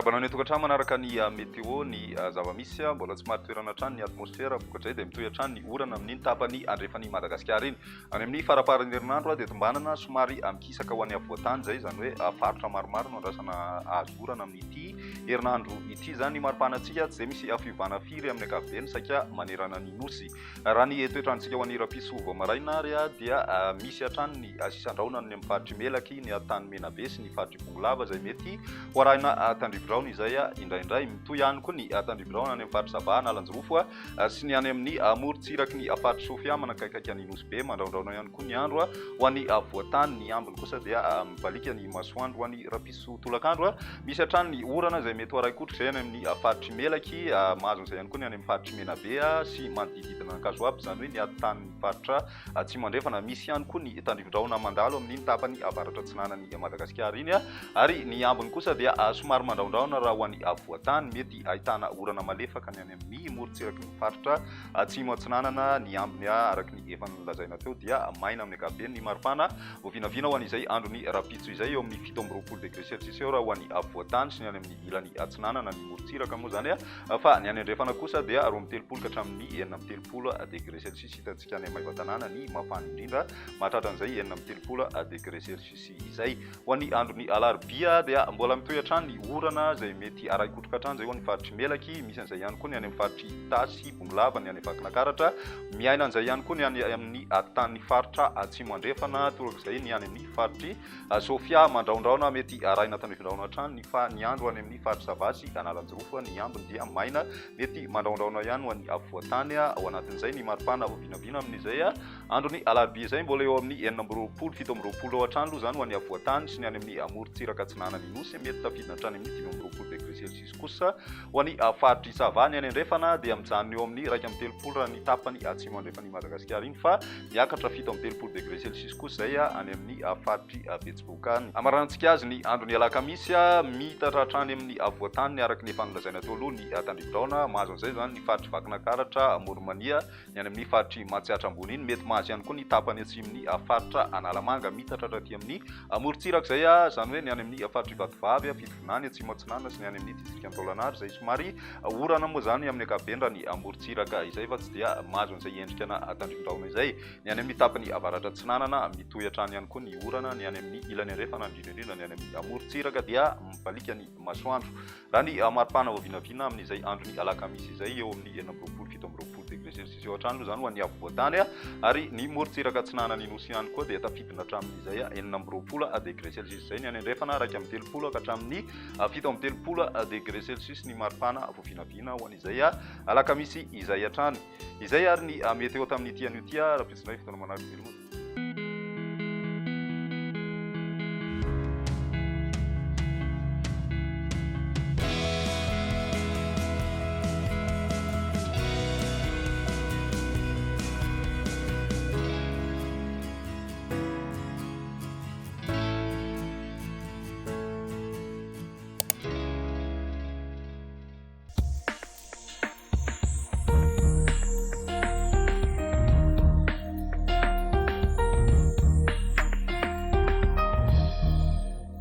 Miarahaba anao any an-tokantrano manaraka ny météo, ny zava-misy. Mbola tsy marin-toerana hatrany ny atmosfera, vokatr'izay dia mitohy hatrany ny orana amin'iny tapany andrefan'i Madagasikara iny. Any amin'ny faramparan'ny herinandro dia tombanana somary mikisaka ho any afovoan-tany izay, izany hoe faritra maromaro no andrasana hahazo orana amin'ity herinandro ity. Izany ny mari-panantsika tsy dia misy fiovana firy amin'ny ankapobeny saika manerana ny Nosy. Raha ny toetr'androntsika ho an'ny rahampitso vao maraina ary dia misy hatrany ny sisan-drahona any amin'ny faritr'i Melaky, ny Antanimena-be sy ny faritr'i Bongolava izay mety ho arahina tandrivi-drahona izay indraindray. Mitohy ihany koa ny tandrivi-drahona any amin'ny faritr'i Sava, Analanjirofo sy ny any amin'ny morontsiraky ny faritr'i Sofia manakaikaiky an'i Nosy Be. Mandrahondrahona ihany koa ny andro ho an'ny afovoan-tany, ny ambiny kosa dia mibaliaka ny masoandro ho an'ny rahampitso tolakandro. Misy hatrany ny orana izay mety ho arahi-kotrika izay any amin'ny faritr'i Melaky, mahazo an'izay ihany koa ny any amin'ny faritr'i Menabe sy manodididina an'Ankazoabo, izany hoe ny atitan'ny faritra Atsimo Andrefana. Misy ihany koa ny tandrivi-drahona mandalo amin'iny tapany avaratra atsinanan'i Madagasikara iny ary ny ambiny kosa dia somary mandrahondrahona raha ho an'ny afovoan-tany. Mety ahitana orana malefaka ny any amin'ny morontsiraky ny faritra Atsimo Atsinanana. Ny ambiny araka ny efa nolazaina teo dia maina amin'ny ankapobeny ny maripana. Vao vinavina ho an'izay andron'ny rahampitso izay eo amin'ny 27 degré celsius eo raha ho an'ny afovoan-tany sy ny any amin'ny ilany atsinanana, ny morontsiraka moa izany, fa ny any andrefana kosa dia 32 ka hatramin'ny 36 degré celsius. Hitantsika any Maevatanàna ny mafana indrindra, mahatratra an'izay 36 degré celsius izay. Ho an'ny andron'ny alarobia dia mbola mitohy hatrany ny orana izay mety arahi-kotroka hatrany izay ho an'ny faritr'i Melaky, misy an'izay ihany koa ny any amin'ny faritr'i Itasy, Bongolava, ny any Vakinakaratra, miaina an'izay ihany koa ny any amin'ny tany faritra Atsimo Andrefana, torak'izay ny any amin'ny faritr'i Sofia, mandrahondrahona mety arahina tandrifindrahona hatrany ny fa ny andro any amin'ny faritr'i Sava sy Analanjirofo, ny ambiny dia maina mety mandrahondrahona ihany ho an'ny afovoan-tany, ao anatin'izay ny maripana vao vinavina amin'izay Andron'ny alarobia izay mbola eo amin'ny 26, 27 eo hatrany aloha izany ho an'ny afovoan-tany sy ny any amin'ny morontsiraka atsinanan'ny Nosy. Mety tafidina hatrany amin'ny 25 degré celsius kosa ho an'ny faritr'i Sava. Ny any andrefana dia mijanona eo amin'ny 31 raha ny tapany atsimo andrefan'i Madagasikara iny fa miakatra 37 degré celsius kosa izay any amin'ny faritr'i Betsiboka any. Hamaranantsika azy ny andron'ny alakamisy, miitatra hatrany amin'ny afovoan-tany araka ny efa nolazaina teo aloha ny tandrivi-drahona. Mahazo an'izay izany ny faritr'i Vakinankaratra, Amoron'i-Mania, Ny any amin'ny faritr'i Matsiatra Ambony iny, mety mahazo ihany koa ny tapany atsimon'ny faritra Analamanga, miitatra hatraty amin'ny morontsiraka izay, izany hoe ny any amin'ny faritr'i Vatovavy, Fitovinany, Atsimo Atsinanana sy ny any amin'ny distrikan'i Taolagnaro, izay somary orana moa izany amin'ny ankapobeny raha ny morontsiraka izay fa tsy dia mahazo an'izay endrika na tandrifin-drahona izay. Ny any amin'ny tapany avaratra atsinanana, mitohy hatrany ihany koa ny orana, ny any amin'ny ilany andrefana, indrindra indrindra ny any amin'ny morontsiraka dia mibaliaka ny masoandro. Raha ny maripana vao vinavina amin'izay andron'ny alakamisy izay, eo amin'ny 26, 27 degré celsius eo hatrany aloha izany ho an'ny afovoan-tany, ary ny morontsiraka atsinanan'ny Nosy ihany koa dia tafidina hatramin'izay 26 degré celsius izay, ny any andrefana 31 ka hatramin'ny 37 degré celsius ny maripana vao vinavina ho an'izay alakamisy izay hatrany. Izay ary ny météo tamin'ity anio ity, rahampitso indray fotoana manaraka veloma.